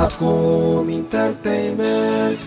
ኣትኩም ኢንተርተይመንት።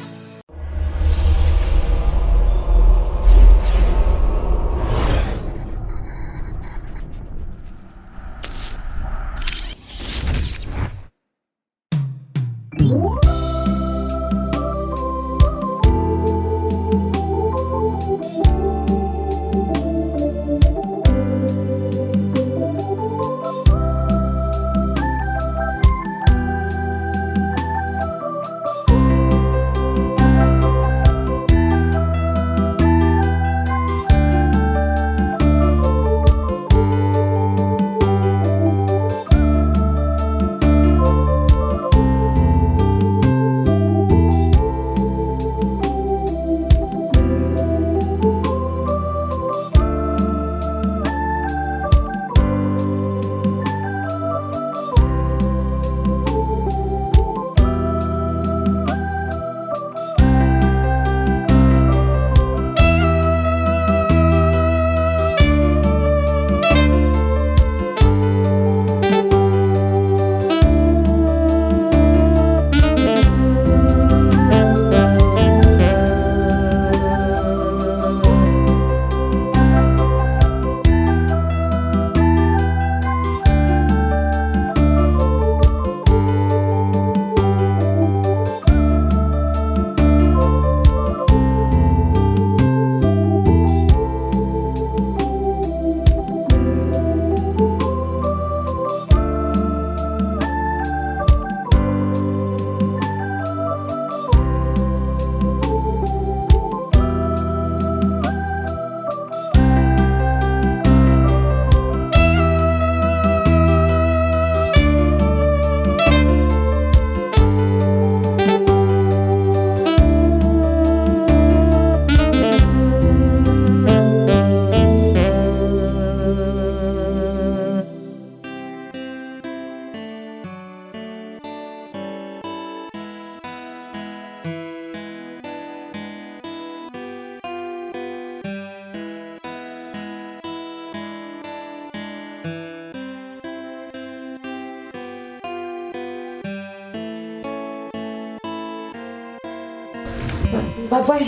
ባባይ፣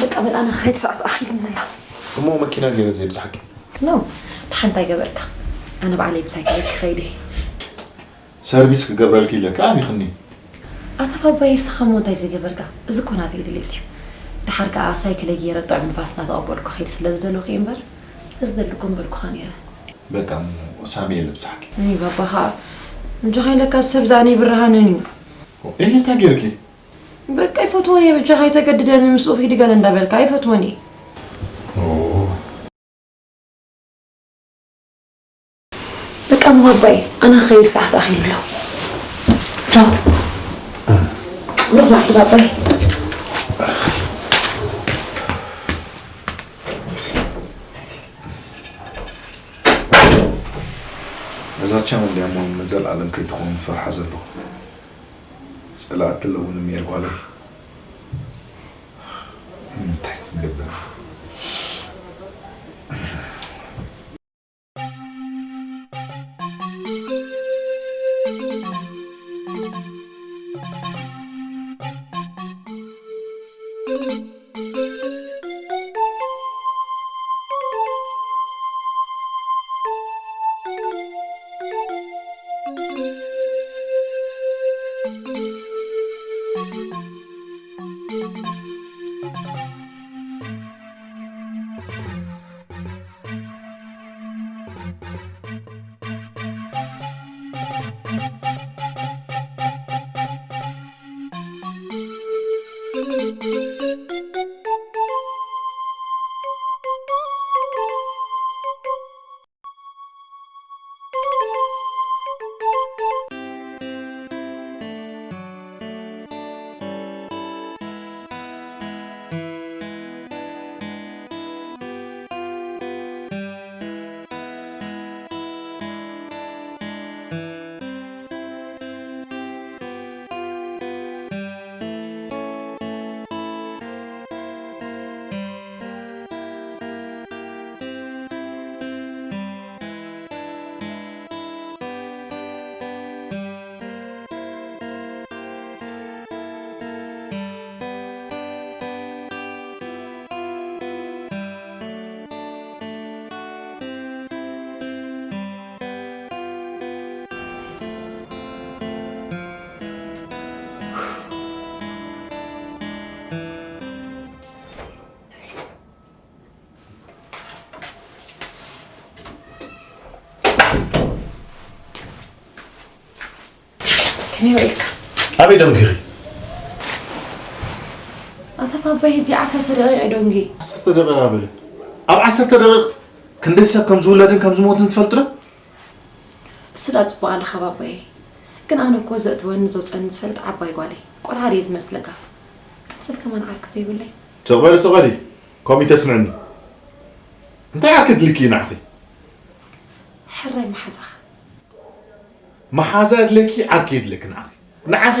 በቃ በል፣ ኣነ ክኸይድ ሰዓት ኣኺልኒ ኣሎ። እሞ መኪና ገይረ ዘይብጽሓኪ? ኖ፣ ደሓን እንታይ ገበርካ? ኣነ ባዕለይ ብሳይክለይ ክኸይድ እየ። ሰርቪስ ክገብረልኪ ኢለ ከኣ ኣቢኽኒ። ኣታ ባባይ፣ ንስኻ እሞ እንታይ ዘይገበርካ? እዚ እኮ ናተይ ድሌት እዩ። ደሓር ከኣ ሳይክለይ ገይረ ጥዑም ንፋስ እናተቐበልኩ ክኸይድ ስለ ዝደለኹ እየ እምበር፣ እዚ ደልኩ እምበልኩኻ ነይረ። በቃ እሞ ሳሚ የለ ብጻሕኪ። ኣይ ባባ ኸኣ፣ እንጃ ኸይለካ ሰብ ዝኣነይ ብርሃንን እዩ። እየ እንታይ ገይርኪ? በቃ ኣይፈትዎን እየ፣ በጃኻ ኣይተገድደኒ፣ ምስኡ ኺድ ገለ እንዳበልካ ኣይፈትዎን እየ። ኦ። በቃ እሞ ባባይ፣ ኣነ ክኸይድ ሰዓት ኣኺሉ ኣሎ። ቻው። ብሩኽ መዓልቲ ባባይ። እዛ ቻም እንድያ እሞ ንዘለኣለም ከይትኸውን ዝፈርሓ ዘለኹ። ጸላእቲ ኣለውኒ ሜር ጓለይ። እንታይ ክንገብር? ከመይ ውዒልካ? ኣበይ ደንጊኺ? ኣታ ባባይ፣ እዚ ዓሰርተ ደቂቕ እዩ ደንጊ። ዓሰርተ ደቂቕ ኣበለ። ኣብ ዓሰርተ ደቂቕ ክንደይ ሰብ ከም ዝውለድን ከም ዝሞትን ትፈልጡ ዶ? እሱ ዳ ጽቡቕ ኣለኻ ባባይ። ግን ኣነ እኮ ዘእትወኒ ዘውጸኒ ዝፈልጥ ዓባይ ጓል እየ። ቆልዓ ድየ ዝመስለካ? ከም ሰብ ከማን ዓርኪ ዘይብለይ። ስቕ በሊ፣ ስቕ በሊ። ከምኡ ተስምዕኒ። እንታይ ዓርኪ ድልኪ እዩ ንዓኺ? ሕራይ መሓዛኻ። መሓዛ የድለኪ፣ ዓርኪ የድለኪ ንዓኺ። ንዓኺ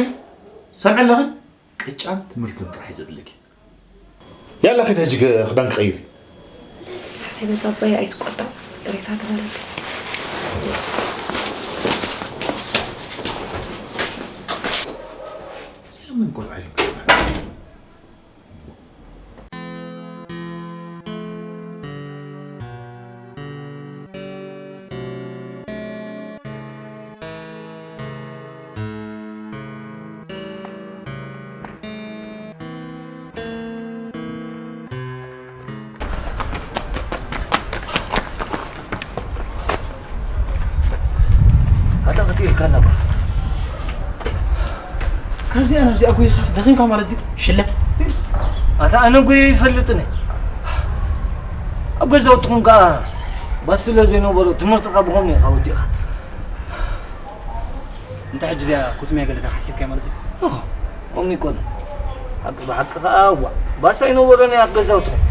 ሰምዒ ኣለኺ? ቅጫን ትምህርትን ጥራሕ እዩ ዘድለኪ። ያላ ኺድ ሕጂ ክዳን ክቐይር። ሕራይ በቃ ኣባይ ኣይትቆጣ። ይቕሬታ ግበረለይ። ዘመን ቆልዓ ኢሉ ኣታ ክትኢልካ ነባ። ካብዚኣ ናብዚኣ ጎይኻስ ደኺምካ ማለት ድዩ? ሽለት። ኣታ ኣነ ጎየ ይፈልጥን እየ። ኣብ ገዛውትኹም ከኣ ባስ ስለ ዘይነበሮ ትምህርትኻ ብኸምኡ ኢኻ ወዲእኻ። እንታይ ሕጂ እዚኣ ኩትምያ ገለ ሓሲብካያ ማለት እዩ? ኦ፣ ኦም ይኮነ። ሓቂ ብሓቂ ከኣ፣ ዋእ፣ ባስ ኣይነበረን እያ ገዛውትኹም።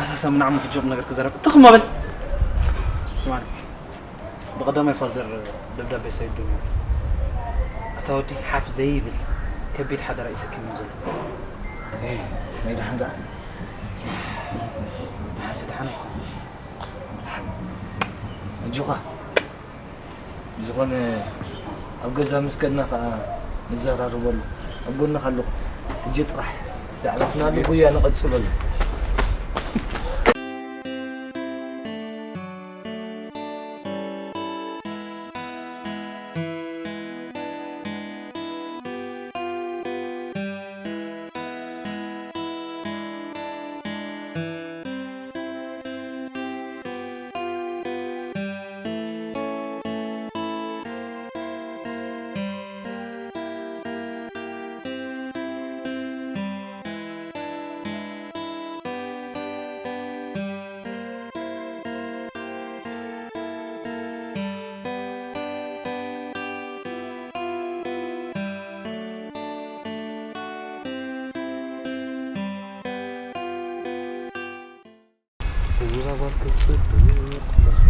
ኣታ ሳሚ፣ ንዓሞ ሕጂ ቁም ነገር ክዛረብ። ትኽ እሞ በል። ስማዕኒ፣ ብቐዳማይ ፋዘር ደብዳቤ ሰዲዱ ነይሩ። ኣታ ወዲ ሓፍ ዘይብል ከቢድ ሓደራ እዩ ሰኪሙ ዘሎ። ኤ፣ ናይ ደሓን ደኣ? ደሓንሲ ደሓን ኣይኮነን። ኣጆኻ። ብዝኾነ፣ ኣብ ገዛ ምስ ከድና ኸኣ ንዘራረበሉ። ኣብ ጎንኻ ኣለኹ። ሕጂ ጥራሕ ዘዕረፍናሉ ጉያ ንቐጽለሉ። እዛ ጓል ክትጽብቕ ደስ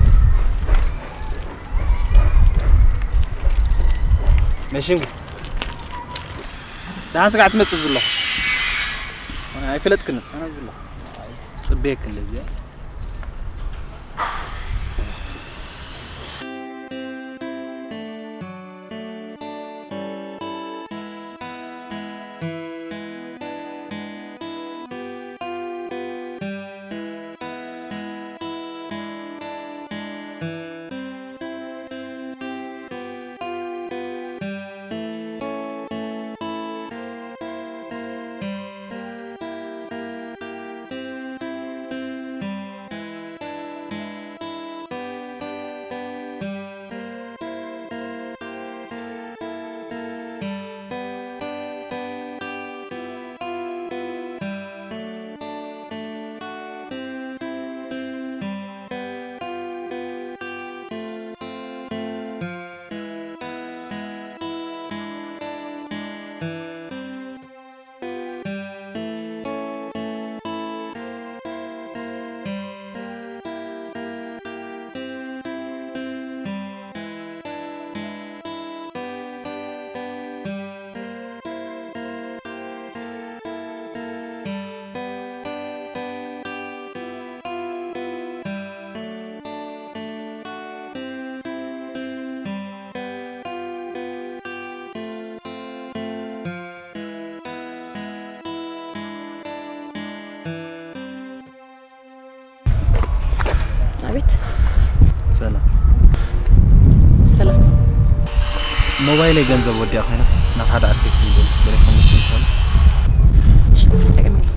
መሽን ደሓን ስጋዕ ትመጽእ ብሎ ኣይፈለጥክን ኣነ ብሎ ጽቤክ እንደዚያ ኣቤት። ሰላም። ሰላም። ሞባይለይ ገንዘብ ወዲኣ ኮይናስ ናብ ሓደ ኣርኬት ክንደልስ ቴሌፎን ይኮን? ጠቅም የለ።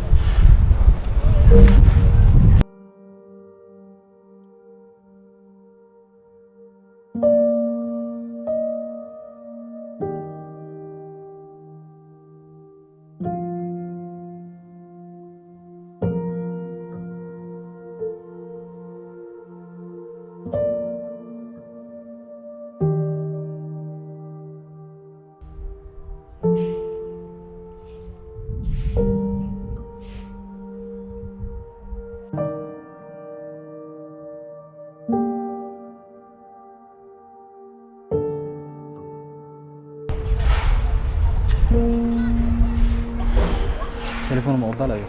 ቴሌፎን ምቕባል ኣዩ።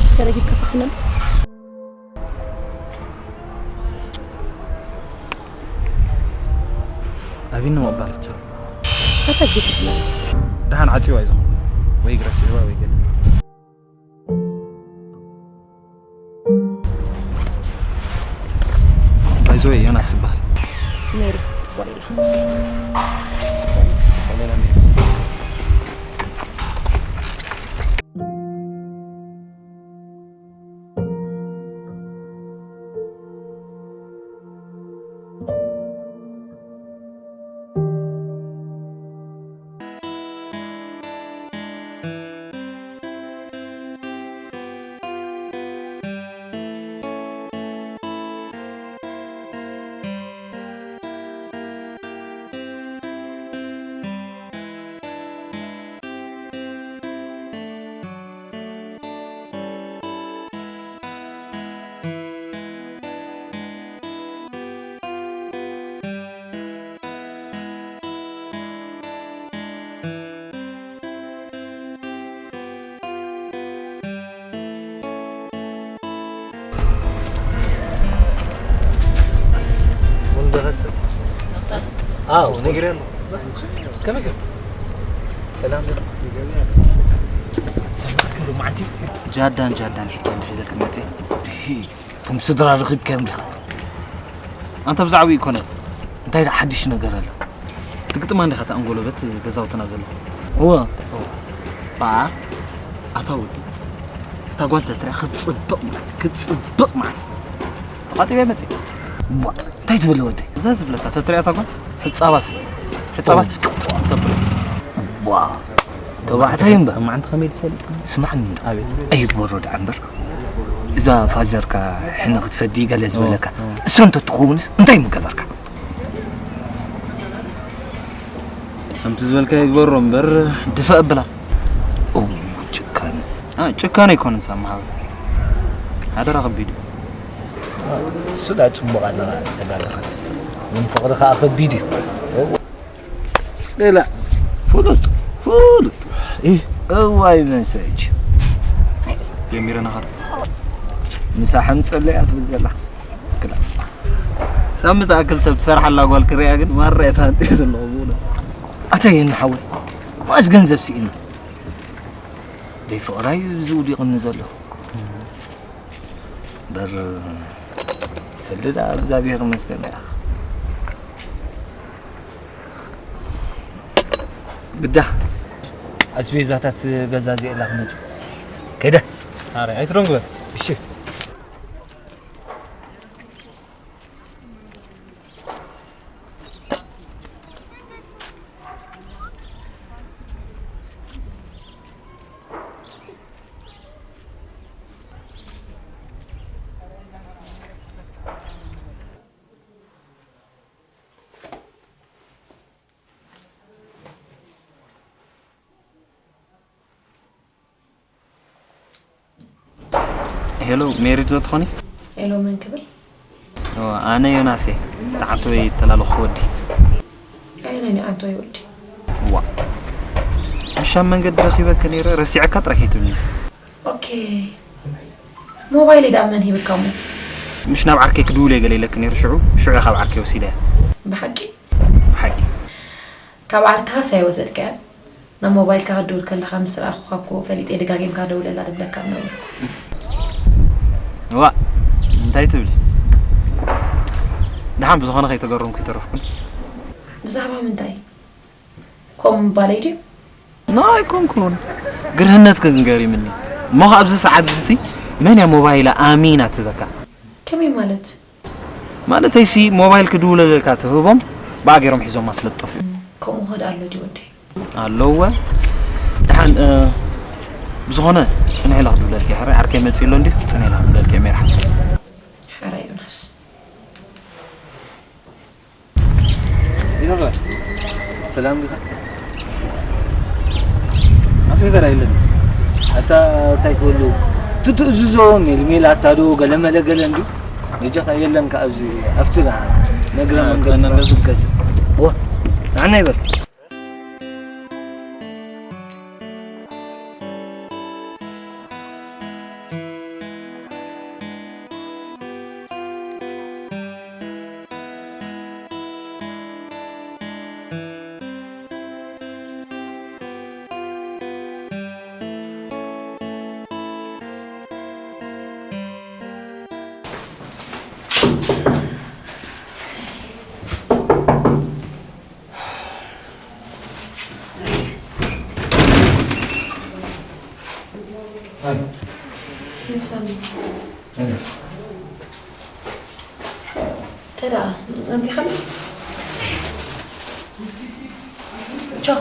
እስከ ረጊብ ከፈትነሉ። ኣቢኒ ምቕባል ቻው። ከሰጊት ደሓን ዓፂዋ እዩ ዝኾን ወይ ግረስዋ ወይ ገለ። ባይዞ ዮናስ ይበሃል። ሜሪ ትቆሪላ። አዎ ነግሬያለሁ። ከመይ ከም ሰላም ጃዳን ጃዳን ሕቶ እንድሕዘልክ መፅእ። ከም ስድራ ርኺብካዮም ዲኻ? ኣንተ ብዛዕባኡ ይኮነ። እንታይ ደኣ ሓድሽ ነገር ኣሎ? ትግጥማ እንዲኻ እታ ኣንጎሎበት ገዛውትና ዘላ? እወ። ኦ፣ በኣ፣ ኣታ ወዲ፣ እታ ጓል ተትሪኣ ክትጽብቕ ማለት፣ ክትጽብቕ ማለት። ተቓጢበ መጺእ። ዋ፣ እንታይ ትብል ወደይ? እዛ ዝብለካ ተትሪኣ እታ ጓል፣ ሕጻባ ስተ። ሕጻባ ስተ ተብል። ዋ፣ ተባዕታይ እምበር። ማዓንቲ ከመይ ትሰል? ስማዕኒ እንዶ። ኣቤት። ኣይግበሮ ደኣ እምበር። እዛ ፋዘርካ ሕነ ክትፈዲ ገለ ዝበለካ። ኦ፣ ኦ። እሱ እንተትኸውንስ እንታይ ምገበርካ? ከምቲ ዝበልካ ይግበሮ እምበር ድፋእ ኣብላ። ኦ፣ ጭካነ። አ፣ ጭካነ ኣይኮነን ሳሚ ሓወይ። ሓደራ ከቢድ እዩ። እሱ ዳ ጽቡቕ ኣለኻ ተጋግኻ። ግን ፍቕሪ ከኣ ከቢድ እዩ። ሌላ ፍሉጥ፣ ፍሉጥ። እ፣ እዋይ መሰጅ። ጀሚረና ኸዳ። ምሳሕ ኣምጸለይ እያ ትብል ዘላ። ክላ። ሳሚ ትኣክል ሰብ ትሰርሓላ ጓል ክሪኣ ግን ማራ እየ ተሃንጥየ ዘለኹ ብእውነት። ኣታ የኒ ሓወይ፣ መኣስ ገንዘብ ስኢና? ደይ ፍቕራይ እዩ እዚ ውዲቕኒ ዘሎ። በር ሰልዳ እግዚኣብሔር ይመስገን ያኽ። ግዳ ኣስቤዛታት ገዛዚኤላ ክመጽእ። ከደ። ኣረ፣ ኣይትደንጉ በል። እሺ። ሄሎ፣ ሜሪ ዶ ትኾኒ? ሄሎ፣ መን ክብል? ኦ፣ ኣነ ዮናስ እየ። እቲ ዓንተወይ እተላለኹ ወዲ። ኣየናይ ዓንተወይ ወዲ? ዋ። ምሽ ኣብ መንገዲ ረኺበኪ ነይረ፣ ረሲዐካ ጥራይ ከይትብልኒ። ኦኬ። ሞባይለይ ደኣ መን ሂብካ እሞ? ምሽ ናብ ዓርከይ ክድውል እየ ገለ ኢለኪ ነይሩ ሽዑ፣ ሽዑ እየ ካብ ዓርከይ ወሲደያ። ብሓቂ? ብሓቂ። ካብ ዓርክኻስ ኣይወሰድካያን? ናብ ሞባይልካ ክትድውል ከለኻ ምስ ረኣኹኻ እኮ ፈሊጠ ደጋጊምካ ደውለላ ድብለካ ነበርኩ። እዋእ፣ እንታይ ትብሊ? ደሓን ብዝኾነ ከይተገረምኩ ኣይተረፍኩን። ብዛዕባ ምንታይ? ከምኡ ምባለይ ድዩ? ኖ ኣይኮንኩን። ግርህነትኪ ግን ገሪምኒ። እሞ ኸኣ ኣብዚ ሰዓት እዚሲ መን እያ ሞባይላ ኣሚና ትህበካ? ከመይ ማለት? ማለተይሲ ሞባይል ክድውለለልካ ትህቦም ብኣ ገይሮም ሒዞማ ስለ ዝጠፍኡ። ከምኡ ኸ ደኣ ኣሎ ድዩ ወደይ? ኣለወ። ደሓን፣ እ፣ ብዝኾነ ጽንሒ ኢለ ክድውለልኪ እየ። ሕራይ ዓርከይ መጺኡ ኣሎ እንድዩ፣ ጽንሒ ኢለ ክድውለልኪ እየ ሜሪ ሓፍተይ። ሕራይ ዮናስ። ይነግረን። ሰላም ዲኻ? ኣስቤዛ ዳ የለን። ኣታ እንታይ ክብሉ? ትትእዝዞ ሜልሜል ኣታ ዶ ገለመለ ገለ እንድዩ? በጃኻ የለን ከ ኣብዚ፣ ኣብቲ ደኣ ነግረ አ፣ መንገዲ ከነ- ገዝእ ገዝእ። ዋ፣ ንዓና ይበል። ሳሚ፣ እንታይ ደኣ ኣምጺኻኒ? ቻው።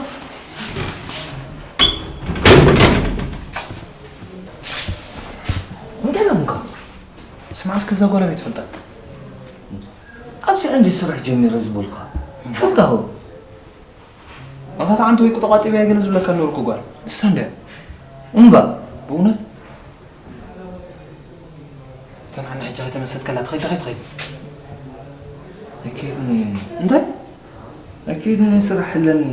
እንታይ ደኣ እሞ? ስማዕ እስከ፣ እዛ ጓል ኣበይ ትፈልጣ? ኣብዚ ዕንዲ ስራሕ ጀሚረ ዝበልካ። ፈታሁ። ኣታ ተዓንተ ወይ ቁጠቋጢብያ ገለ ዝብለካ ነበርኩ ጓል። ንሳ እንድያ። እምባ፣ ብእውነት? እታ ንዓና ሕጂ ከይተመሰጥከላ ትኸይድ፣ ትኸይድ፣ ትኸይድ። ኣይከይድን እየ። እንታይ? ኣይከይድን እየ፣ ስራሕ ኣለኒ።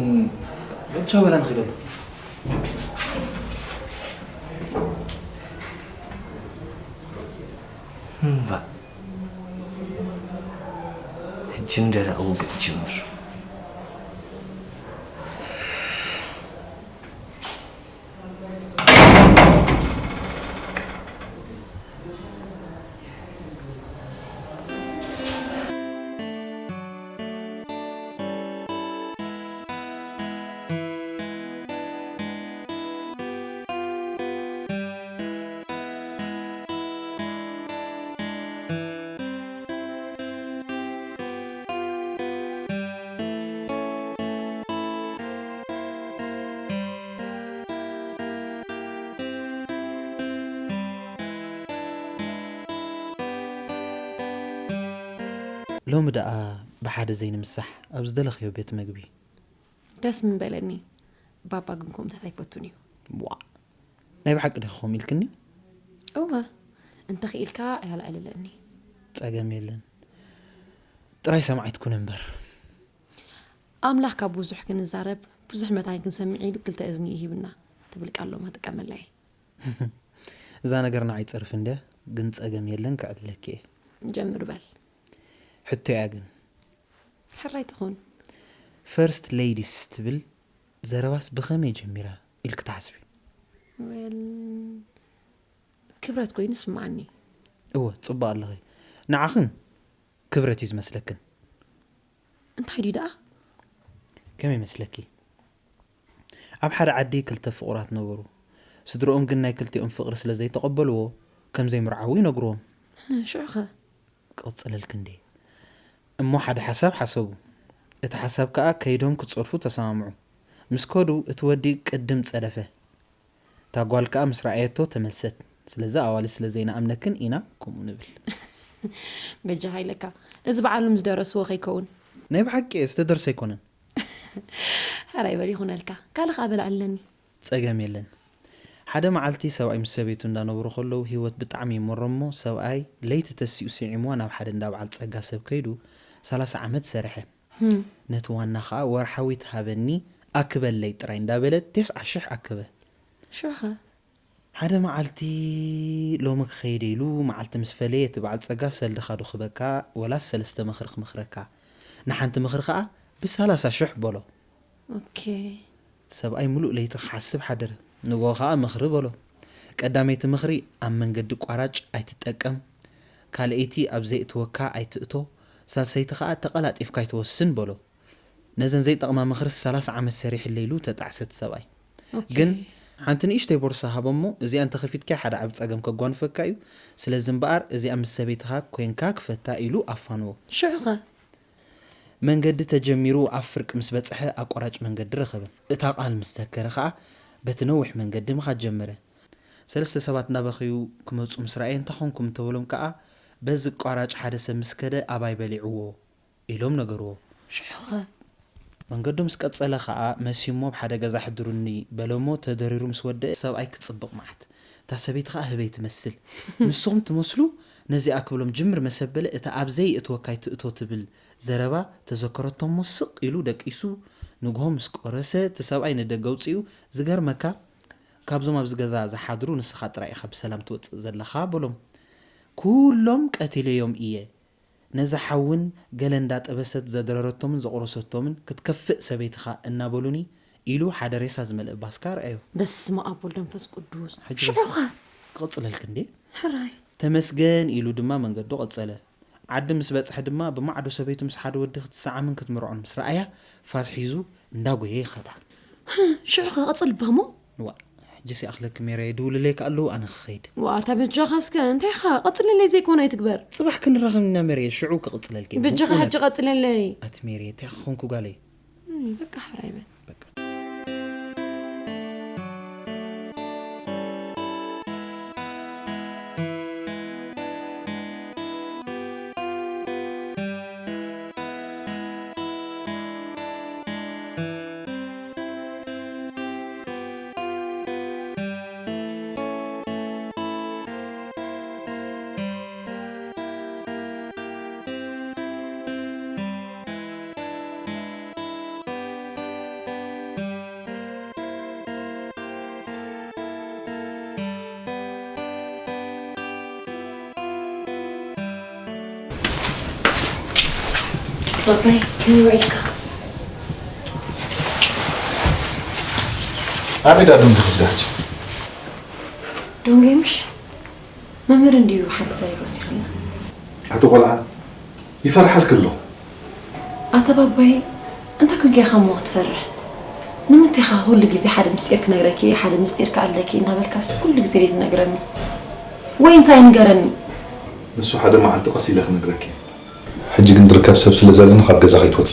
በል ቻው በላ፣ ንኸይድ ኣሎ። እምባ። ሕጂ እንደዳ ውግእ ጅምር። ሎሚ ደኣ ብሓደ ዘይንምሳሕ ኣብ ዝደለኽዮ ቤት መግቢ። ደስ ምበለኒ። ባባ ግን ከምኡታት ኣይፈቱን እዩ። ዋእ! ናይ ብሓቂ ዲኺ ከምኡ ኢልክኒ? እወ፣ እንተኽኢልካ ዕላል ዕልለኒ። ጸገም የለን። ጥራይ ሰማዒት ኩን እምበር። ኣምላኽ ካብ ብዙሕ ክንዛረብ፣ ብዙሕ መታን ክንሰምዕ ኢሉ ክልተ እዝኒ እዩ ሂብና ትብል ቃል ሎማ ጥቀመላ እየ። እዛ ነገር ንዓይ ጸርፊ እንድያ፣ ግን ጸገም የለን ክዕልለኪ እየ። ጀምር በል። ሕቶያ ግን? ሕራይ ትኹን። ፈርስት ሌዲስ ትብል ዘረባስ ብኸመይ ጀሚራ ኢልኪ ትሓስቢ? ዌል፣ ክብረት ኮይኑ ይስምዓኒ። እወ፣ ጽቡቕ ኣለኺ። ንዓኽን ክብረት እዩ ዝመስለክን። እንታይ ድዩ ደኣ? ከመይ ይመስለኪ? ኣብ ሓደ ዓዲ ክልተ ፍቑራት ነበሩ። ስድርኦም ግን ናይ ክልቲኦም ፍቕሪ ስለ ዘይተቐበልዎ፣ ከም ዘይምርዓዉ ይነግርዎም። ሽዑኸ? ክቕጽለልኪ እንዴ። እሞ ሓደ ሓሳብ ሓሰቡ። እቲ ሓሳብ ከኣ ከይዶም ክጸርፉ ተሰማምዑ። ምስ ከዱ እቲ ወዲ ቅድም ጸደፈ። እታ ጓል ከኣ ምስ ረኣየቶ ተመልሰት። ስለዚ ኣዋልድ ስለ ዘይንኣምነክን ኢና ከምኡ ንብል። በጃኻ ኢለካ። እዚ በዓሎም ዝደረስዎ ከይከውን። ናይ ብሓቂ እየ፣ ዝተደርሰ ኣይኮነን። ሕራይ በል ይኹነልካ። ካልእ ከኣ በል ኣዕልለኒ። ጸገም የለን። ሓደ መዓልቲ ሰብኣይ ምስ ሰበይቱ እንዳነበሩ ከለዉ ህይወት ብጣዕሚ ይመሮም እሞ ሰብኣይ ለይቲ ተሲኡ ስዒምዋ ናብ ሓደ እንዳ በዓል ጸጋ ሰብ ከይዱ ሰላሳ ዓመት ሰርሐ። ህም። ነቲ ዋና ከኣ ወርሓዊ ትሃበኒ ኣክበለይ ጥራይ እንዳበለ ተስዓ ሽሕ ኣከበ። ሽዑኸ? ሓደ መዓልቲ ሎሚ ክኸይደ ኢሉ መዓልቲ ምስ ፈለየ እቲ በዓል ጸጋ ሰልድኻ ዶ ክህበካ ወላስ ሰለስተ ምኽሪ ክምኽረካ? ንሓንቲ ምኽሪ ከኣ ብሰላሳ ሽሕ በሎ። ኦኬ። ሰብኣይ ምሉእ ለይቲ ክሓስብ ሓደረ። ንግሆ ከኣ ምኽሪ በሎ። ቀዳመይቲ ምኽሪ ኣብ መንገዲ ቋራጭ ኣይትጠቀም። ካልኣይቲ ኣብ ዘየእትወካ ኣይትእቶ። ሳልሰይቲ ከኣ ተቐላጢፍካ ኣይትወስን በሎ። ነዘን ዘይጠቕማ ምኽርስ ሰላሳ ዓመት ሰሪሕለ ኢሉ ተጣዕሰ እቲ ሰብኣይ። ኦኬ። ግን ሓንቲ ንእሽተይ ቦርሳ ሃቦ እሞ እዚኣ እንተኸፊትካያ ሓደ ዓቢ ጸገም ከጓንፈካ እዩ። ስለዚ እምበኣር እዚኣ ምስ ሰበይትኻ ኮይንካ ክፈታ ኢሉ ኣፋንዎ። ሽዑኸ? መንገዲ ተጀሚሩ ኣብ ፍርቂ ምስ በጽሐ ኣቋራጭ መንገዲ ረኸበ። እታ ቃል ምስ ዘከረ ኸኣ በቲ ነዊሕ መንገዲ ምኻድ ጀመረ። ሰለስተ ሰባት እናበኸዩ ክመጹ ምስ ረኣየ እንታይ ኾንኩም እንተበሎም ከኣ በዚ ኣቋራጭ ሓደ ሰብ ምስ ከደ ኣባይ በሊዕዎ ኢሎም ነገርዎ። ሽዑኸ? መንገዱ ምስ ቀጸለ ኸኣ መሲሞ ኣብ ሓደ ገዛ ሕድሩኒ በሎሞ ተደሪሩ ምስ ወደአ ሰብኣይ ክጽብቕ መዓት። እታ ሰበይቲ ኸኣ ህበይ ትመስል። ንስኹም ትመስሉ ነዚኣ ክብሎም ጅምር መሰበለ እታ ኣብ ዘየእትወካ ኣይትእቶ ትብል ዘረባ ተዘከረቶሞ ስቕ ኢሉ ደቂሱ። ንግሆ ምስ ቆረሰ እቲ ሰብኣይ ንደገ ኣውጺኡ ዝገርመካ ካብዞም ኣብዚ ገዛ ዝሓድሩ ንስኻ ጥራይ ኢኻ ብሰላም ትወጽእ ዘለኻ በሎም። ኩሎም ቀቲለዮም እየ። ነዛ ሓውን ገለ እንዳጠበሰት ዘድረረቶምን ዘቑረሰቶምን ክትከፍእ ሰበይትኻ እናበሉኒ ኢሉ ሓደ ሬሳ ዝመልአ ባስካ ኣርኣዮ። በስመ ኣብ ወልድ መንፈስ ቅዱስ። ሕጂ ሽዑኸ? ክቕጽለልኪ እንዴ? ሕራይ። ተመስገን ኢሉ ድማ መንገዱ ቀጸለ። ዓዲ ምስ በጽሐ ድማ ብማዕዶ ሰበይቱ ምስ ሓደ ወዲ ክትሰዓምን ክትምርዖን ምስ ረኣያ ፋስ ሒዙ እንዳጎየ ይኸዳ። ሽዑኸ ቀጽል ባሞ? ዋእ፣ ጀሲ ኣኽለኪ ሜሬ፣ ይድውልለይ ከኣለዉ ኣነ ክኸይድ። ዋታ በጃኻ እስከ እንታይ ኢኻ? ቀጽለለይ ዘይኮነ ኣይትግበር። ጽባሕ ክንራኸብ ኢና ሜሬ፣ ሽዑ ክቕጽለልኪ። በጃኻ ብእውነት። ሕጂ ቀጽለለይ። ኣቲ ሜሬ፣ እንታይ ክኾንኩ ጓለይ? እም፣ በቃ ሕራይ በል። በቃ። ባባይ፣ ከመይ ውዒልካ? ኣበይ ዳ ዶንጊ ክዝጋጅ? ዶንጊ ምሽ? መምህር እንድዩ ሓንቲ ተሪፍ ወሲኽልና። ኣቲ ቆልዓ፣ ይፈርሓልኪ ኣለኹ። ኣታ ባባይ፣ እንታይ ኮንካ ኢኻ እሞ ክትፈርሕ? ንምንታይ ኢኻ ኩሉ ግዜ ሓደ ምስጢር ክነግረኪ እየ፣ ሓደ ምስጢር ክኣልለኪ እየ እናበልካስ ኩሉ ግዜ ዘይትነግረኒ? ወይ እንታይ ንገረኒ? ንሱ ሓደ መዓልቲ ቀስ ኢለ ክነግረኪ እየ። ሕጂ ግን ዝርከብ ሰብ ስለ ዘለኒ ካብ ገዛ ከይትወጺ።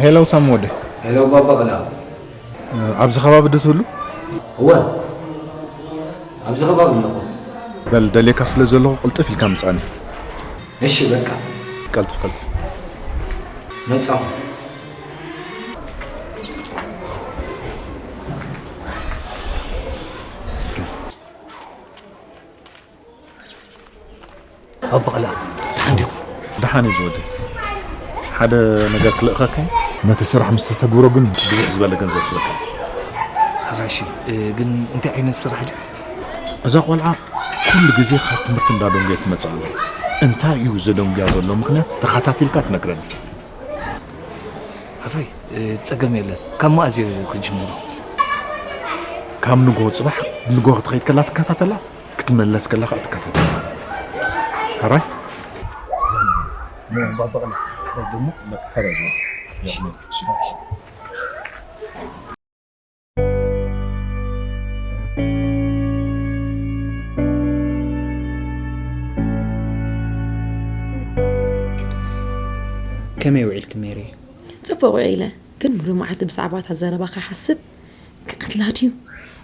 ሄሎ ሳም ወደ። ሄሎ ባባ ቀላ። ኣብዚ ከባቢ ዶ ትህሉ? እወ፣ ኣብዚ ከባቢ ኣለኹ። በል ደልየካ ስለ ዘለኹ ቅልጥፍ ኢልካ ምጻኒ። እሺ በቃ። ቀልጥፍ ቀልጥፍ። መጻኹ። ኣቦ ቀላ፣ ደሓን ዲኹ? ደሓን እዩ ዝወደይ። ሓደ ነገር ክልእኸካ እዩ። ነቲ ስራሕ ምስ ተተግብሮ ግን ብዝሕ ዝበለ ገንዘብ ክበካ እዩ። ሕራይ እሺ፣ እ፣ ግን እንታይ ዓይነት ስራሕ ድዩ? እዛ ቆልዓ ኩሉ ግዜ ካብ ትምህርቲ እንዳደንጎየት ትመጽእ ኣላ። እንታይ እዩ ዘደንጉያ ዘሎ ምኽንያት ተኸታቲልካ ትነግረኒ። ሕራይ፣ እ፣ ጸገም የለን። ካብ መኣዝ እየ ክጅምሮ? ካብ ንጎ ጽባሕ፣ ንጎ ክትኸይድ ከላ ትከታተላ። ክትመለስ ከለኻ ትከታተል። ሕራይ? ባባቕላ፣ ክኸይድ እሞ። በቃ፣ ሕራይ። እሺ። እሺ። ከመይ ውዒልኪ ሜሪ? ጽቡቕ ውዒለ፣ ግን ሙሉእ መዓልቲ ብዛዕባ እታ ዘረባኻ ይሓስብ። ክቐትላ ድዩ?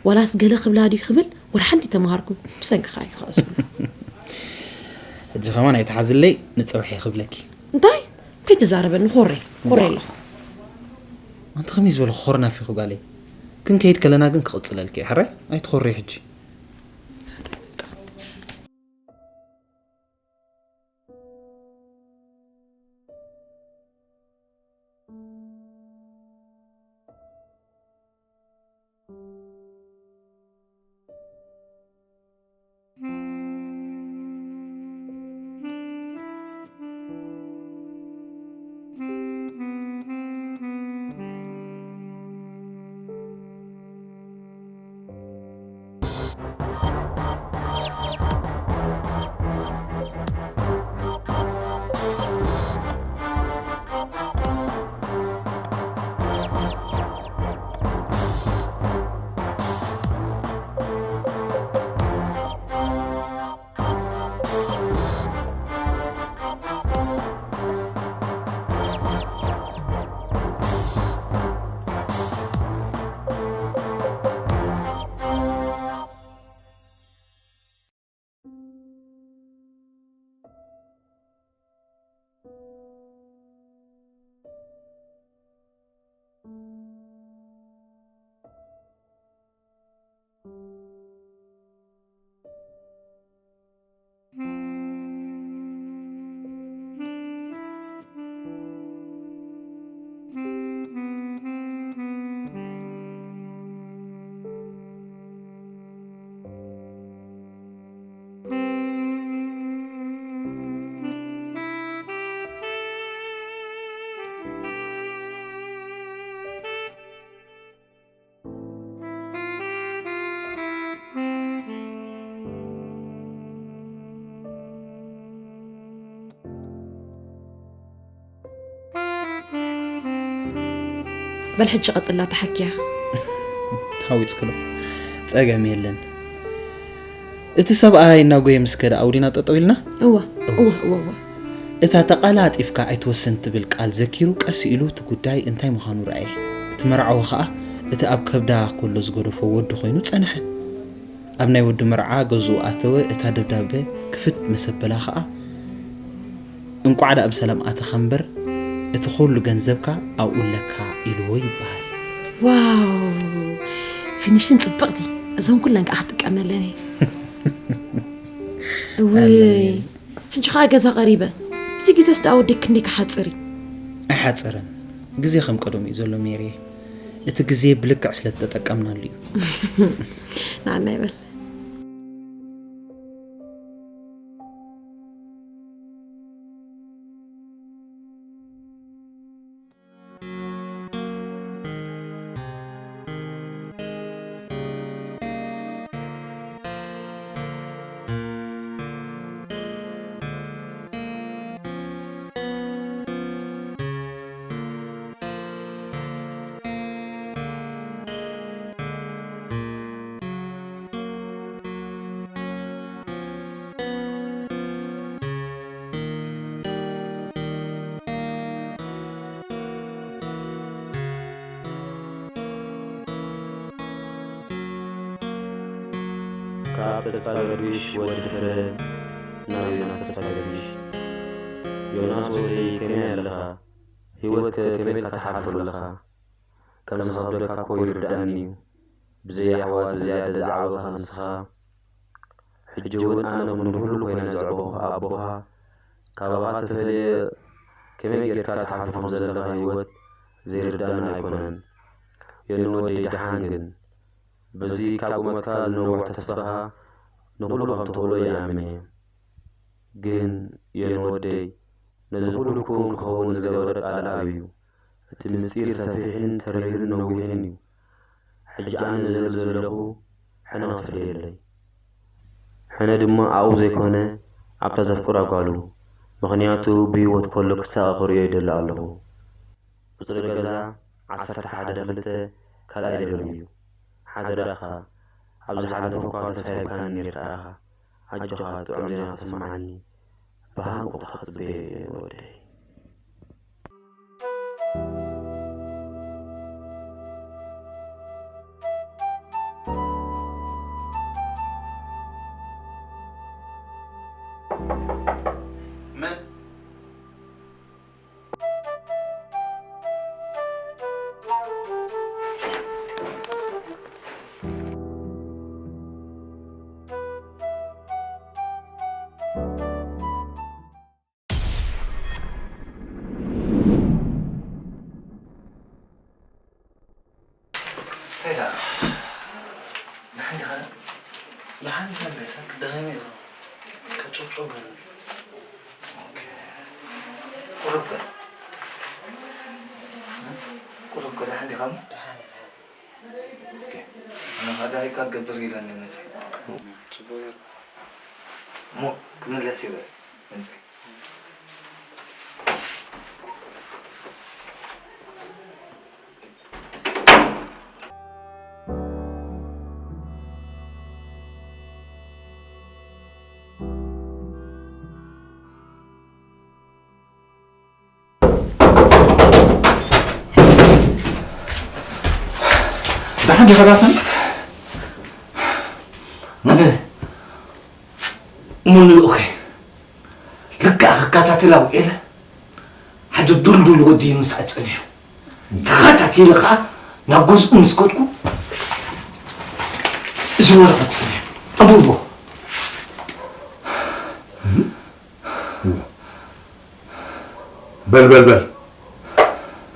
ዋላስ ገለ ክብላ ድዩ ክብል ወላ ሓንቲ ተማሃርኩ። ብሰንክኻ እዩ ክኣስሩ። ሕጂ ከማን ኣይትሓዝለይ፣ ንጽባሕ እየ ክብለኪ። እንታይ? ከይትዛረበኒ፣ ኮረይ፣ ኮረይ ኣለኹ። ኣንቲ ከመይ ዝበለ ኮር ናፊኹ ጓለይ። ክንከይድ ከለና ግን ክቕጽለልኪ እየ፣ ሕራይ? ኣይትኾርይ ሕጂ። በል ሕጂ ቀጽላ ተሓኪያ። ተሃዊጽክሎ። ጸገም የለን። እቲ ሰብኣይ እናጎየ ምስ ከደ ኣውዲና ጠጠው ኢልና? እወ፣ እወ፣ እወ፣ እወ። እታ ተቓላጢፍካ ኣይትወስን ትብል ቃል ዘኪሩ ቀስ ኢሉ እቲ ጉዳይ እንታይ ምዃኑ ረኣየ። እቲ መርዓዊ ኸኣ እቲ ኣብ ከብዳ ከሎ ዝገደፎ ወዱ ኮይኑ ጸንሐ። ኣብ ናይ ወዱ መርዓ ገዝኡ ኣተወ። እታ ደብዳበ ክፍት ምስ ኣበላ ኸኣ፣ "እንቋዕ ደኣ ብሰላም ኣተኻ እምበር፣ እቲ ኹሉ ገንዘብካ ኣብኡ ኣለካ" ኢልዎ ይበሃል። ዋው! ፊኒሽን ጽብቕቲ። እዞም ኩለን ከኣ ክጥቀመለን እየ። እውይ፣ ኣለኒ። ሕጂ ኸኣ ገዛ ቀሪበ። እዚ ግዜስ ደኣ ወደይ ክንደይ ክሓጽር እዩ? ኣይሓጽርን። ግዜ ከም ቀደሙ እዩ ዘሎ ሜሪየ። እቲ ግዜ ብልክዕ ስለ እተጠቀምናሉ እዩ። ንዓና ይበል። ካብ ተስፋ ገርጊሽ ወዲ ፍረ ናብ ዮናስ ተስፋ ገርጊሽ። ዮናስ ወደይ ከመይ ኣለኻ? ህይወት ከ ከመይ ኢልካ ትሓልፎ ኣለኻ? ከም ዝኸብደካ እኮ ይርድኣኒ እዩ። ብዘይ ኣሕዋት ብዝያዳ ዝዓበኻ ንስኻ። ሕጂ እውን ኣነ ክንዲ ኩሉ ኮይነ ዘዕበኹኻ ኣቦኻ፣ ካባኻ ተፈልየ ከመይ ጌርካ ትሓልፎ ከም ዘለኻ ህይወት ዘይርድኣኒ ኣይኮነን። ዮኒ ወደይ ደሓን ግን፣ በዚ ካብ ቁመትካ ዝነውሕ ተስፋኻ ንኹሉ ከም ትኽእሎ ይኣምን እየ። ግን ዮኒ ወደይ፣ ነዚ ኩሉ ክውን ክኸውን ዝገበረ ቃል ኣብ እዩ። እቲ ምስጢር ሰፊሕን ተሪርን ነዊሕን እዩ። ሕጂ ኣነ ዝብል ዘለኹ ሕነ ክፍደየለይ። ሕነ ድማ ኣብኡ ዘይኮነ ኣብታ ዘፍቅራ ጓሉ። ምኽንያቱ ብህይወት ከሎ ክሳቐ ክርእዮ ይደሊ ኣለኹ። ቁጽሪ ገዛ ዓሰርተ ሓደ ክልተ ካልኣይ ደብሪ እዩ። ሓደራኻ፣ ኣብ ዝሓለፈ እኳ ተስፋ ሂብካኒ ኔርካ ኢኻ። ኣጆኻ፣ ጥዑም ዜና ከስምዓኒ ብሃንቀውታ ክጽበዮ እየ ወደይ። መን? እንታይ ደኣ? ደሓን ዲኻ? ደሓን ዲኻ? ደሓን ዲኻ? ደኺመ እየ። ቀጨውጨው በል። ኦኬ። ቁሩብ ከ? ቁሩብ ከ ደሓን ዲኻ እሞ? ደሓን እየ። ኦኬ። ኣነ ኸኣ ዳሂካ ክገብር ኢለ እየ መጺአ። ጽቡቕ ገይሩ። እሞ ክምለስ እየ በል። መጺአ። ደሓን ዲኻ ናታን? ኣነ ሙሉ ልኡኸ ልክዕ ክከታተላ ውዒለ፣ ሓደ ዱልዱል ወዲ ምሳዕ ጸኒሑ። ተኸታቲለ ኸኣ ናብ ገዝኡ ምስ ከድኩ፣ እዚ ወረቐት ጸኒሑ። ኣንብቦ። በል፣ በል፣ በል።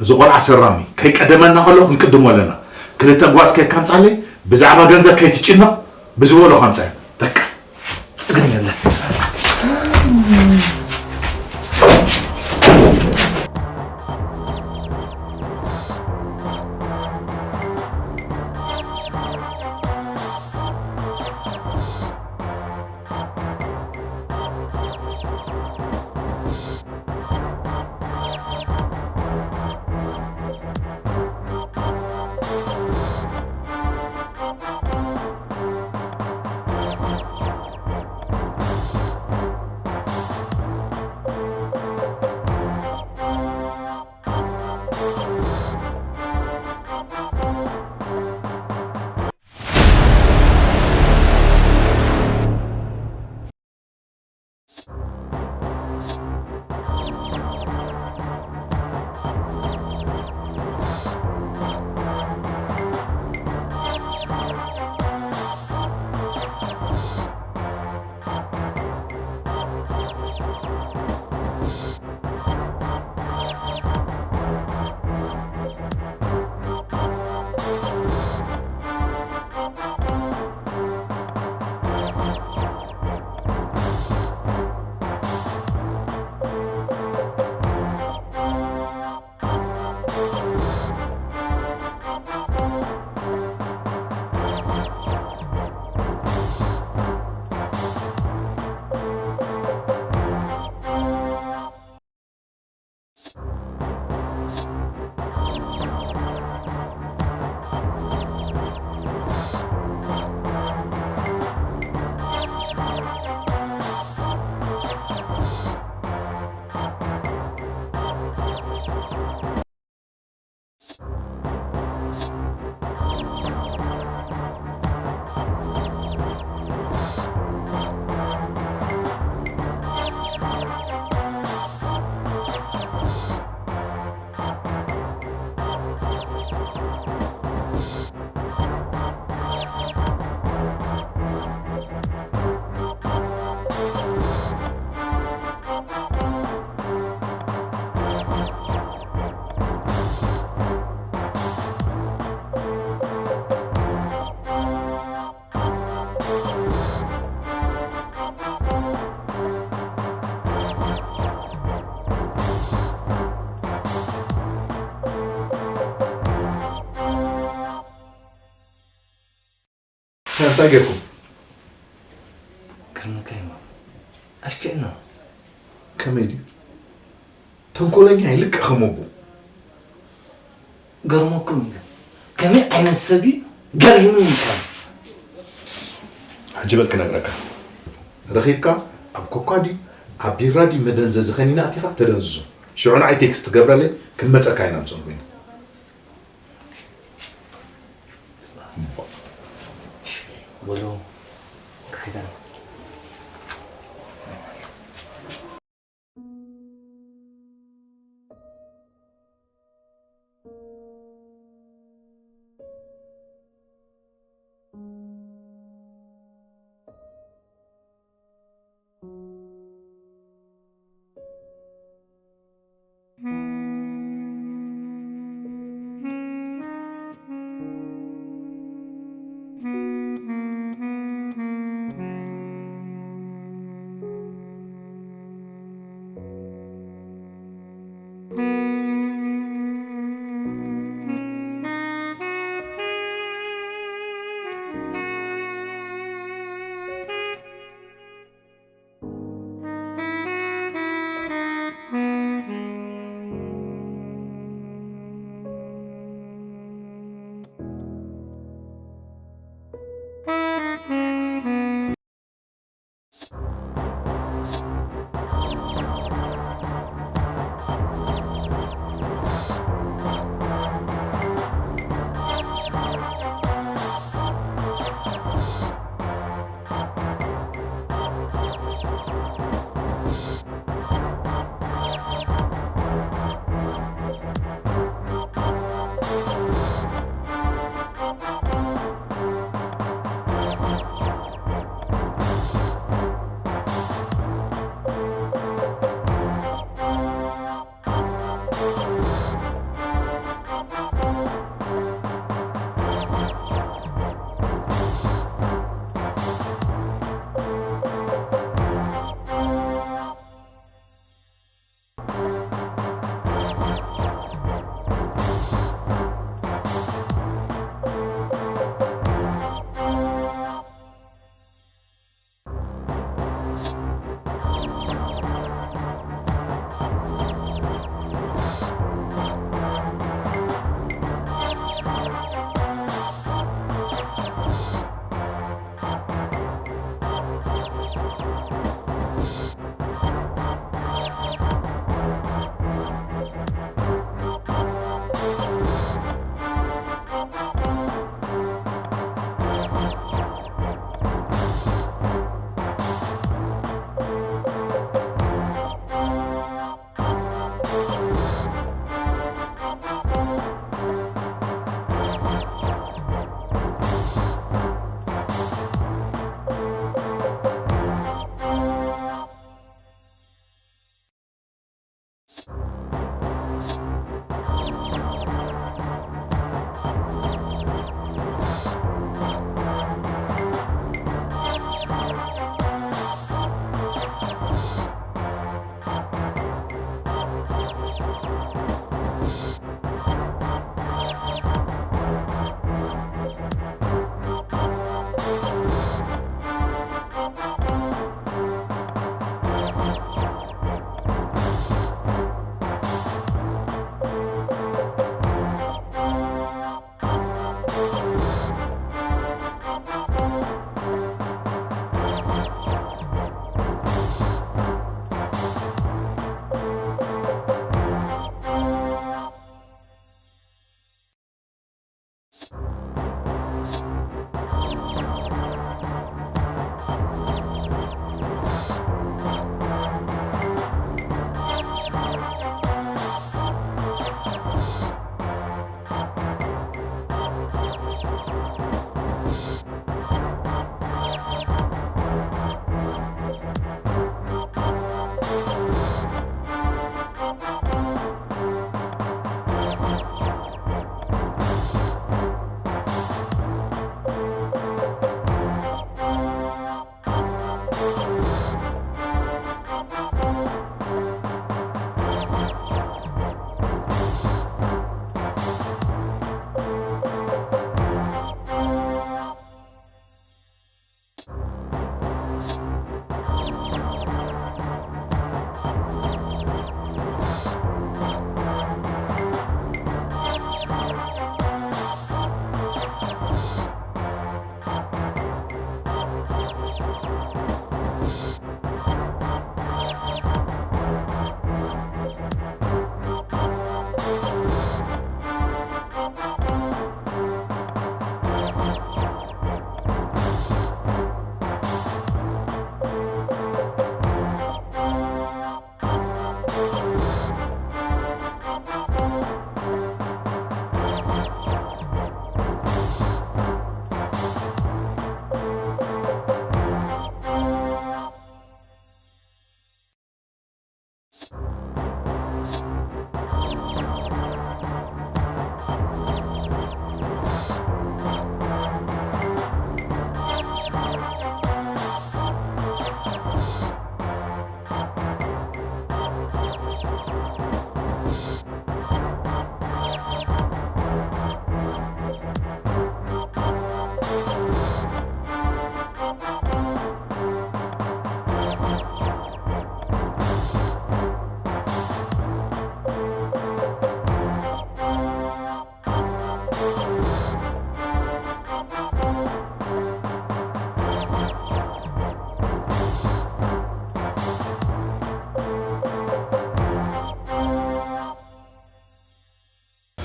እዚ ቆልዓ ሰራሚ ከይቀደመና ከሎ ክንቅድሞ ኣለና። ክልተ ጓዝ ከይካ ኣምጻለይ፣ ብዛዕባ ገንዘብ ከይትጭነቕ፣ ብዝበሎ ከምጻ። በቃ፣ ጸገም የለን። እንታይ ጌርኩም? ክርመካ እዩ። ኣሽኪዕና። ከመይ ድዩ? ተንኮለኛ ይልቅ ከም ኣቦ። ገርመኩም እዩ። ከመይ ዓይነት ሰብ እዩ? ገሪሙኒ ይባል። ሕጂ በል ክነግረካ። ረኺብካ ኣብ ኮካ ድዩ ኣብ ቢራ ድዩ መደንዘዚ ከኒና ኣቲኻ ተደንዝዞ። ሽዑ ንዓይ ቴክስት ትገብረለይ፣ ክንመፀካ ኢና ምስኦም ኮይና። ወሎ ርኺዳ።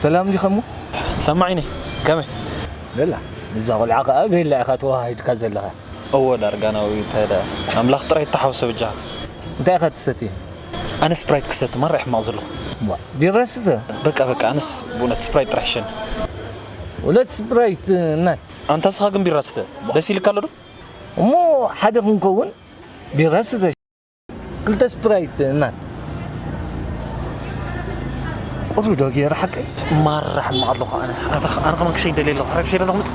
ሰላም ዲኸ እሞ? ሰማዒኒ ከመይ? ለላ፣ እዛ ቆልዓ ከኣ ቤላ ኢኻ ተወሃሂድካ ዘለኻ። እወ ዳርጋ ናዊ እንታይ ደኣ ኣምላኽ ጥራይ ይተሓወሶ ብጃኻ። እንታይ ኢኻ ትሰቲ? ኣነ ስፕራይት ክሰቲ ማራ ሕማቕ ዘለኹ። ዋ፣ ቢራ ስተ። በቃ በቃ ኣነስ ብእውነት ስፕራይት ጥራሕ ይሸኒ። ሁለት ስፕራይት እናት። ኣንታ ስኻ ግን ቢራ ስተ። ደስ ኢልካ ኣሎ ዶ? እሞ ሓደ ክንከውን ቢራ ስተ። ክልተ ስፕራይት እናት። ቁሪ ዶ ገይረ ሓቀይ? ማራ ሕማቕ ኣለኹ ኣነ። ኣነ ኣነ ከማን ክሸይ ደልየ ኣለኹ። ረብሸ ኣለኹ ምጽ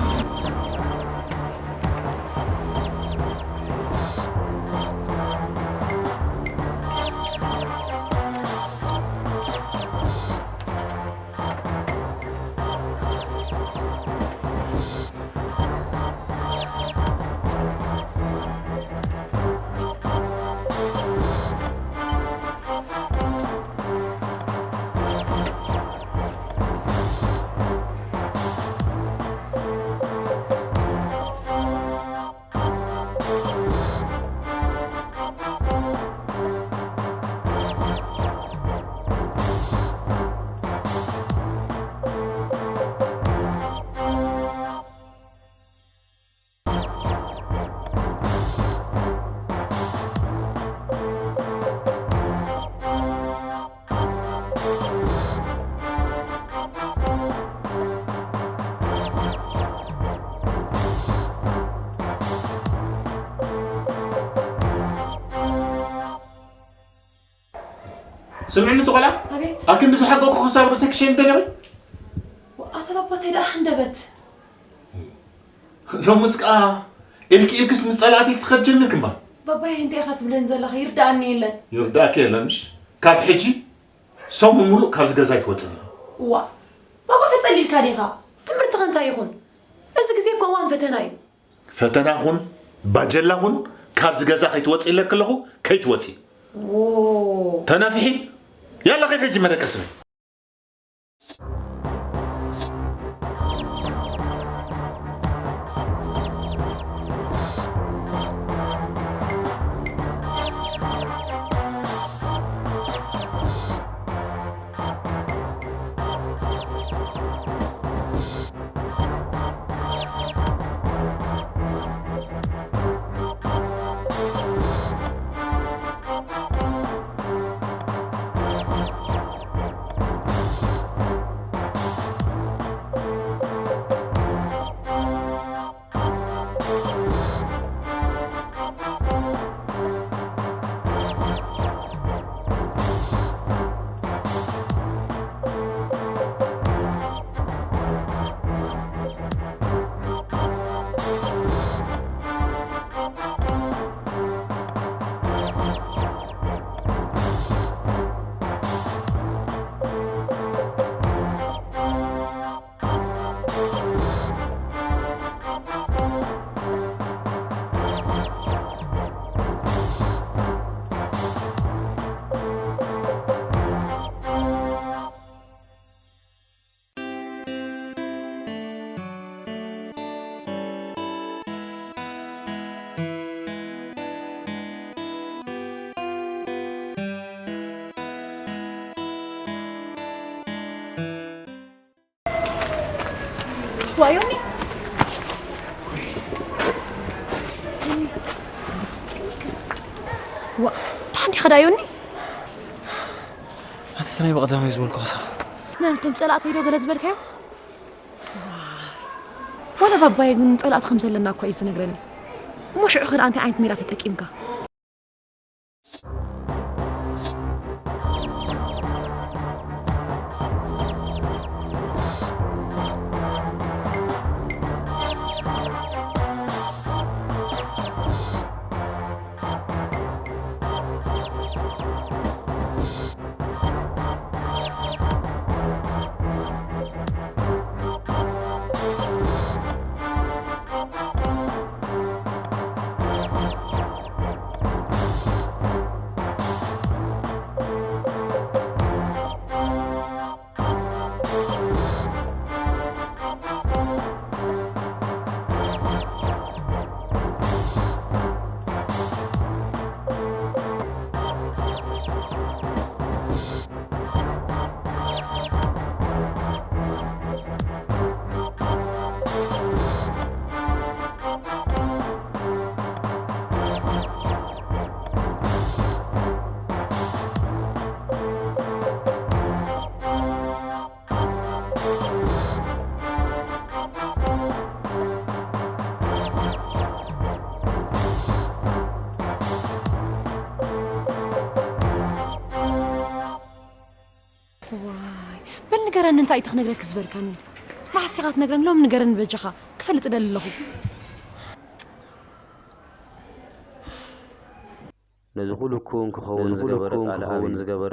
ስምዕኒ እቲ ቆልዓ ኣቤት ኣብ ክንዲ ዝሓቀኩ ክሳብ ርእሰ ክሸይን ደለኹ ኣታ ባባ እንታይ ደኣ ሃንደበት ሎምስ ከኣ ኢልኪ ኢልክስ ምስ ጸላእቲ ክትኸድ ጀሚርኪ እምበር ባባየ እንታይ ኢኻ ትብለኒ ዘለኻ ይርድኣኒ የለን ይርድኣኪ የለን ምሽ ካብ ሕጂ ሰሙን ሙሉእ ካብዚ ገዛ ኣይትወጽን እዋ ባባ ተጸሊልካ ዲኻ ትምህርትኸ እንታይ ይኹን እዚ ግዜ እኮ እዋን ፈተና እዩ ፈተና ኹን ባጀላ ኹን ካብዚ ገዛ ከይትወፂ ኢለኪ ኣለኹ ከይትወፂ ተናፊሒ ያላ ከይድ ሕጂ መደቀስኒ ዋዮኒ ዋ ታንቲ ኸዳዮኒ ኣቲ ትናይ ብቐዳማይ ዝበልኩ ክሳብ መን እቶም ጸላእተይ ዶ ገለ ዝበልካዮም ዋላ ባባየ ግን ጸላእቲ ከም ዘለና እኳ እዩ ዝነግረኒ እሞ ሽዑ ኸ እንታይ ዓይነት ሜላ ተጠቂምካ እንታይ ኢቲ ክነግረኪ ዝበልካኒ? መዓስ ኢኻ ትነግረኒ? ሎም ንገረኒ በጃኻ። ክፈልጥ እደሊ ኣለኹ። ነዚ ኩሉ ክውን ክኸውን ዝገበረ ቃል ኣበይ እዩ?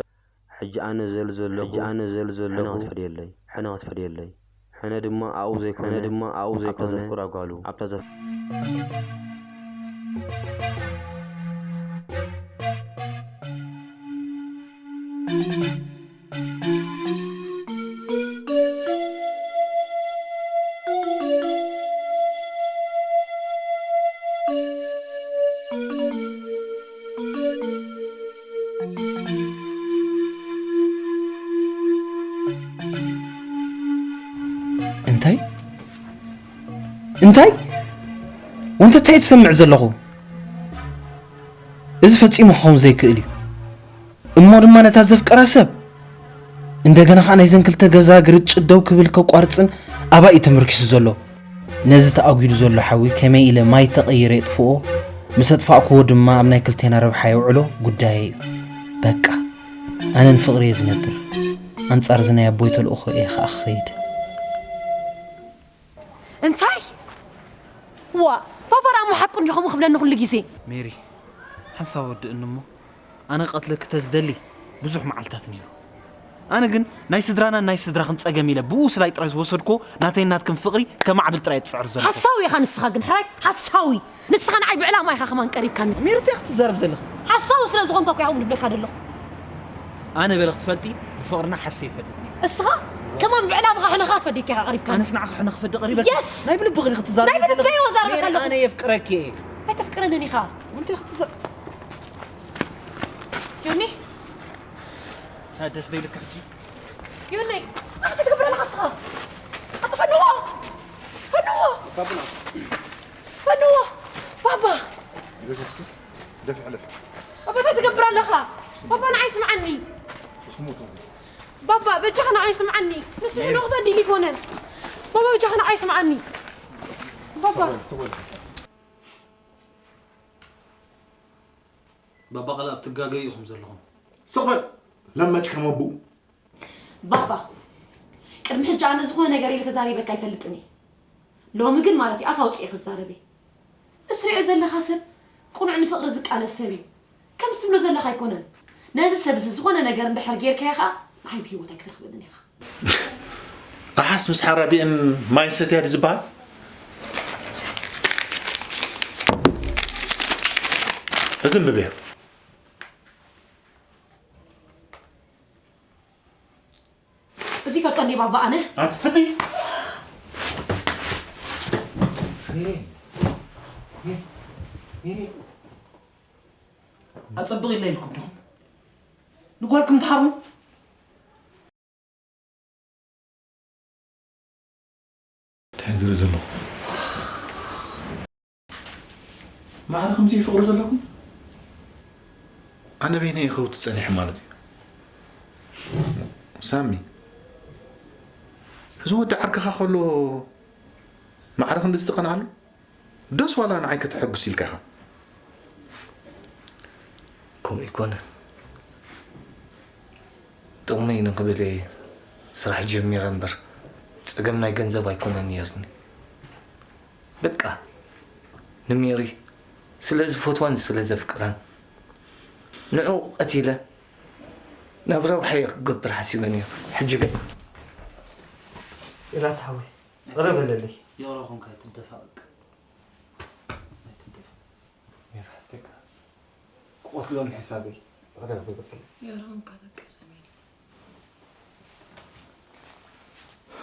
ሕጂ ኣነ ዘሉ ዘለኹ ሕጂ ኣነ ዘሉ ዘለኹ ሕነ ክትፈድየለይ ሕነ ክትፈድየለይ ሕነ ድማ ኣብኡ ዘይኮነ ሕነ ድማ ኣብኡ ዘይኮነ ኣብታ ዘፍቅራ ጓሉ ኣብታ ዘፍ እንታይ እንታይ ወንተ እንታይ ትሰምዕ ዘለኹ? እዚ ፈጺሙ ክኸውን ዘይክእል እዩ። እሞ ድማ ነታ ዘፍቀራ ሰብ እንደገና ኸዓ ናይዘን ክልተ ገዛ ግርጭት ደው ክብል ከቋርጽን ኣባይ እዩ ተመርኪሱ ዘሎ። ነዚ ተኣጒዱ ዘሎ ሓዊ ከመይ ኢለ ማይ ተቐይረ የጥፍኦ፣ ምስ ኣጥፋእክዎ ድማ ኣብ ናይ ክልቴና ረብሓ የውዕሎ ጉዳየይ እዩ። በቃ ኣነ ንፍቕሪ እየ ዝነብር። ኣንጻር እዚ ናይ ኣቦይ ተልእኾ እየ ኸዓ ክኸይድ። እንታይ? ዋ ባባ ደኣ እሞ ሓቁ እንድዩ ከምኡ ክብለኒ ኩሉ ግዜ። ሜሪ ሓንሳብ ወድእኒ እሞ ኣነ ክቐትለኪ ተዝደሊ ብዙሕ መዓልታት ነይሩ። ኣነ ግን ናይ ስድራናን ናይ ስድራኽን ጸገም ኢለ ብኡ ስላይ ጥራይ ዝወሰድክዎ ናተይን ናትክን ፍቕሪ ከማዕብል ጥራይ እየ ዝጽዕር ዘለኹ። ሓሳዊ ኢኻ ንስኻ ግን ሕራይ ሓሳዊ። ንስኻ ንዓይ ብዕላማ ኢኻ ከማን ቀሪብካኒ። ሜሪ እንታይ ኢኻ ክትዛረቢ ዘለኺ? ሓሳዊ ስለ ዝኾንካ እኮ እየ ከምኡ ዝብለካ ዘለኹ። ኣነ በለ ክትፈልጢ ብፍቕርና ሓስየ ይፈልጥ ነይረ። እስኻ ከማን ብዕላምኻ ሕነኻ ትፈዲ ኢኻ ቀሪብካኒ። ኣነስ ንዓኺ ሕነ ክፈዲ ቀሪበ? የስ! ናይ ብልብኺ ዲኺ ክትዛረቢ ናይ ብልበይ ዘለኺ? እየ ዝዛረበካ ሜሪ ኣለኹ። ኣነ የፍቅረኪ እየ። ኣይተፍቅረንን ኢኻ። እንታይ ክትዛ ዮኒ ታ ደስ ዶ ኢልካ ሕጂ? ዮኒ እንታይ ትገብር ኣለኻ እስኻ? ኣታ ፈንዎ! ፈንዎ! ፈንዎ! ባባ! ደፊ ሕለፊ። ባባ እንታይ ትገብር ኣለኻ? ባባ ንዓይ ስምዓኒ። ባባ በጃኻ ንዓይ ስምዓኒ። ንሱ ሕነ ክፈዲ ኢሉ ኣይኮነን። ባባ በጃኻ ንዓይ ስምዓኒ። ባባ ባባ ቃል ኣብ ትጋገዩ ኢኹም ዘለኹም። ስቕ በል ለመጭ ከም ኣቡኡ። ባባ ቅድሚ ሕጂ ኣነ ዝኾነ ነገር ኢለ ተዛሪበካ ኣይፈልጥን እየ። ሎሚ ግን ማለት እዩ ኣፍ ኣውፂኤ ክዛረብ እየ። እስ ሪኦ ዘለኻ ሰብ ቁኑዕ ንፍቕሪ ዝቃለስ ሰብ እዩ። ከምዚ ትብሎ ዘለኻ ኣይኮነን። ነዚ ሰብ እዚ ዝኾነ ነገር እንድሕር ጌርካዮ ኸዓ ንዓይ ብህይወት ኣይክትረኽበንን ኢኻ። ኣሓስ ምስ ሓራዲአን ማይ ሰትያ ድዩ ዝበሃል? እዚ እንብብዮ። እዚ ይፈልጦ እንዴ ባባ ኣነ? ኣንቲ ስዲ ሜሪ ሜሪ ሜሪ ኣጸብቕ ኢልና ኢልኩም ዲኹም ንጓልኩም ትሃቡ? እንታይ ዝርኢ ዘለኹ? ማዕረ ከምዚ እዩ ፍቕሪ ዘለኩም? ኣነ በይነይ እየ ከውቲ ጸኒሐ ማለት እዩ። ሳሚ፣ እዚ ወዲ ዓርክኻ ከሎ ማዕረ ክንድዚ ትቐንኣሉ? ዶስ ዋላ ንዓይ ከተሐጉስ ኢልካ ኢኻ? ከምኡ ኣይኮነን። ጥቕመይ ንኽብል እየ ስራሕ ጀሚረ እምበር ጸገም ናይ ገንዘብ ኣይኮነን ነይርኒ። በቃ ንሜሪ ስለ ዝፈትዋን ስለ ዘፍቅራን ንዕኡ ቀቲለ ናብ ረብሓ እየ ክገብር ሓሲበ ነይረ። ሕጂ ግን ኢራስ ሓወይ ቅረ በለለይ። የቕረኹም ከይትደፋ በቃ። ሜሪ ሓፍተይ ክቐትሎ ንሕሳበይ ይቕረ ክገብረለይ። የቕረኹም ከበቃ ሰሜን።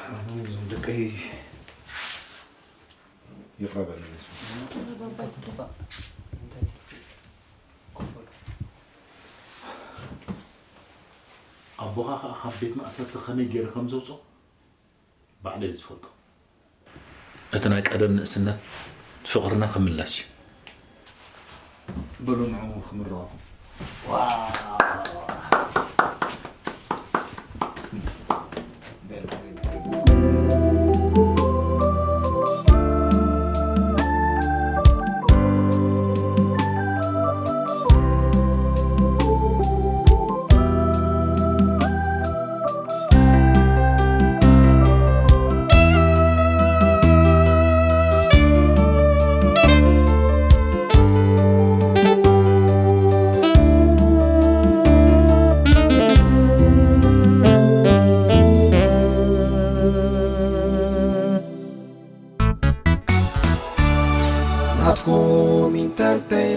ኣነ እውን እዞም ደቀይ ይቕረ በለለይ። ኣቦኻ ከዓ ካብ ቤት ማእሰርቲ ከመይ ገይረ ከም ዘውፅኦ ባዕለይ ዝፈልጦ። እቲ ናይ ቀደም ንእስነት ፍቕርና ክምለስ እዩ። በሉ ንዑ ክምረቐኩም። Kom Entertainment.